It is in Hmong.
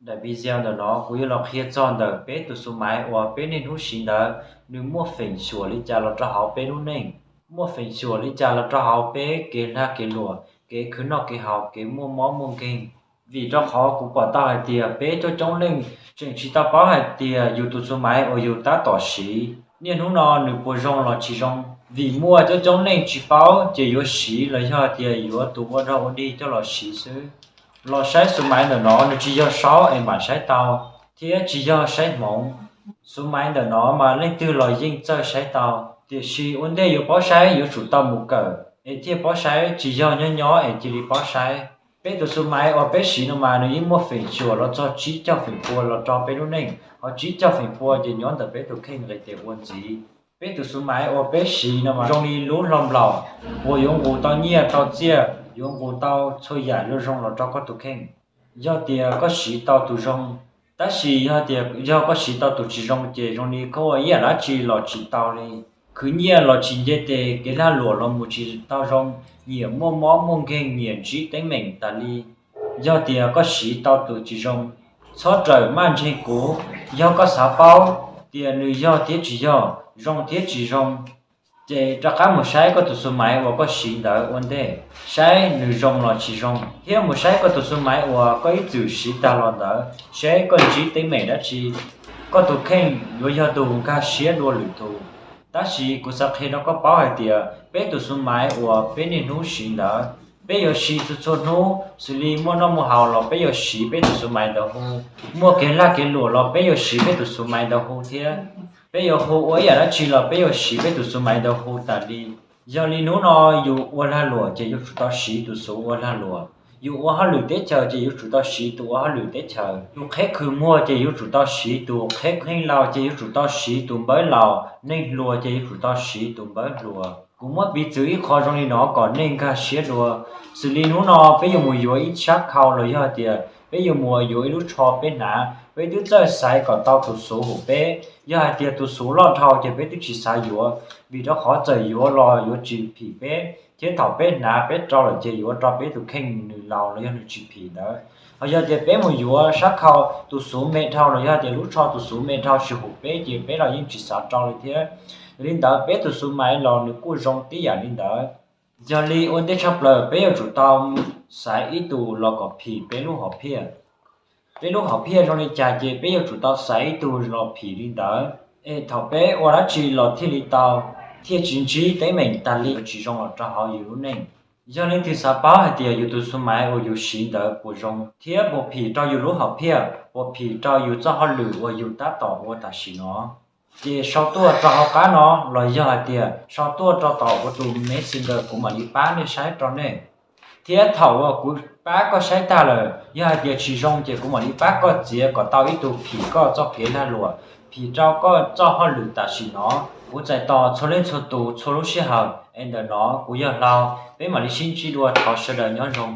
Daim video ntawm no kuv yuav los qhia txog ntawm peb tus xu maiv uas peb niaj hnub siv ntawd nws muaj feem xyuam li cas los rau hauv peb lub neej, muaj feem xyuam li cas los rau hauv peb kev lag kev luam, kev khwv noj kev haus, kev muaj mob muaj nkeeg. Vim rau qhov kuv pom tau hais tias peb coob coob leej tseem tsis tau paub hais tias yus tus xu maiv uas yus tab tom siv niaj hnub no nws puas zoo los tsis zoo. Vim muaj coob coob leej tsis paub ces yuav siv los yog hais tias yuav tus ua dog ua dig coj los siv xwb. Los saib xu maiv ntawm no nws tsis yog saub es mam saib tau, thiab tsis yog saib hmoov. Xu maiv ntawm no mas leej twg los yeej txawj saib tau, tiam sis ua ntej yuav paub saib yuav tsum tau mus kawm es thiaj paub saib, tsis yog nyob nyob es cia li paub saib. Peb tus xu maiv uas peb siv no mas nws yeej muaj feem xyuam los txog tsib caug feem pua los rau peb lub neej, ho tsib caug feem pua ces nyob ntawm peb tus kheej nqis tes ua ntxiv. Peb tus xu maiv uas peb siv no mas zoo li lub hlau nplaum uas yuav nqus tau nyiaj tau txiaj, yuav nqus tau txhua yam zoo zoo los rau koj tus kheej, yog tias koj siv tau tus zoo. Tab sis yog tias yog koj siv tau tus tsis zoo ces zoo li koj ua ib yam dab tsi los tsis tau li, khwv nyiaj los tsis nce tes, kev lag luam los mus tsis tau zoo, nyiam muaj mob muaj nkeeg, nyiam ntsib teeb meem tas li. Yog tias koj siv tau tus tsis zoo, txhob rawm maj ntseeg kuv. Yog koj xav paub tias nws yog thiab tsis yog, zoo thiab tsis zoo, ces rov qab mus saib koj tus xu maiv uas koj siv ntawd ua ntej, saib nws zoo los tsis zoo, thiab mus saib koj tus xu maiv uas koj ib txwm siv tag los ntawd, saib koj ntsib teeb meem dab tsi. Koj tus kheej yuav yog tus nkag siab dua lwm tus. Tab sis kuv xav qhia rau koj paub hais tias peb tus xu maiv uas peb niaj hnub siv ntawd, peb yuav siv txhua txhua hnub, xws li muaj noj muaj haus los peb yuav siv peb tus xu maiv ntawd hu, muaj kev lag kev luam los peb yuav siv peb tus xu maiv ntawd hu thiab. Peb yuav hu ua ib yam dab tsi los peb yuav siv peb tus xu maiv ntawd hu tas li. Yog li hnub no yus ua lag luam ces yuav tsum tau siv tus xu ua lag luam, yus ua hauj lwm teb chaws ces yuav tsum tau siv tus ua hauj lwm teb chaws, yus qheb khw muag ces yuav tsum tau siv tus qheb khw, neeg laus ces yuav tsum tau siv tus npawb laus, neeg hluas ces yuav tsum tau siv tus npawb hluas. Kuv muab piv txwv ib qho zoo li no kom nej nkag siab dua. Xws li hnub no peb yuav mus yuav ib sab khau los yog hais tias peb yuav mus yuav ib lub tsho peb hnav, peb twb txawj xaiv kom tau tus xuv hum peb. Yog hais tias tus xuv loj dhau ces peb twb tsis xav yuav, vim rau qhov txawm yuav los yuav tsis phim peb, thiab thaum peb hnav peb rau lawm ces yuav ua rau peb tus kheej nws laus los yog nws tsis phim ntawd. Ho yog tias peb mus yuav sab khau tus xuv me dhau los yog tias lub tsho tus xuv me dhau tsis hum peb ces peb los yeej tsis xav rau li thiab. Yog li ntawd peb tus xuv maiv los nws kuj zoo tib yam li ntawd. Yog li ua ntej tshaj plaws peb yuav tsum tau xaiv ib tug los kom phim peb lub hom phiaj. Peb lub hom phiaj zoo li cas ces peb yuav tsum tau xaiv ib tug los phim li ntawd, es thaum peb ua dab tsi los thiaj li tau, thiaj tsis ntsib teeb meem tas li tsis zoo los rau hauv yus lub neej. Yog leej twg xav paub hais tias yus tus xu maiv uas yus siv ntawd puas zoo thiab puas phim rau yus lub hom phiaj, puas phim rau yus txoj hauj lwm uas yus tab tom ua tam sim no, ces sau tuaj rau hauv qab no, los yog hais tias sau tuaj rau tom kuv tus Messenger kuv mam li pab nej saib rau nej. Thiab thaum uas kuv pab koj saib tag lawm, yog hais tias tsis zoo ces kuv mam li pab koj txiav kom tau ib tug phim koj txoj kev lag luam, phim rau koj txoj hauj lwm tam sim no. Kuv txais tos txhua leej txhua tus txhua lub sij hawm, es ntawm no kuv yog Hlau, peb mam li sib ntsib dua, thov sawv daws nyob zoo.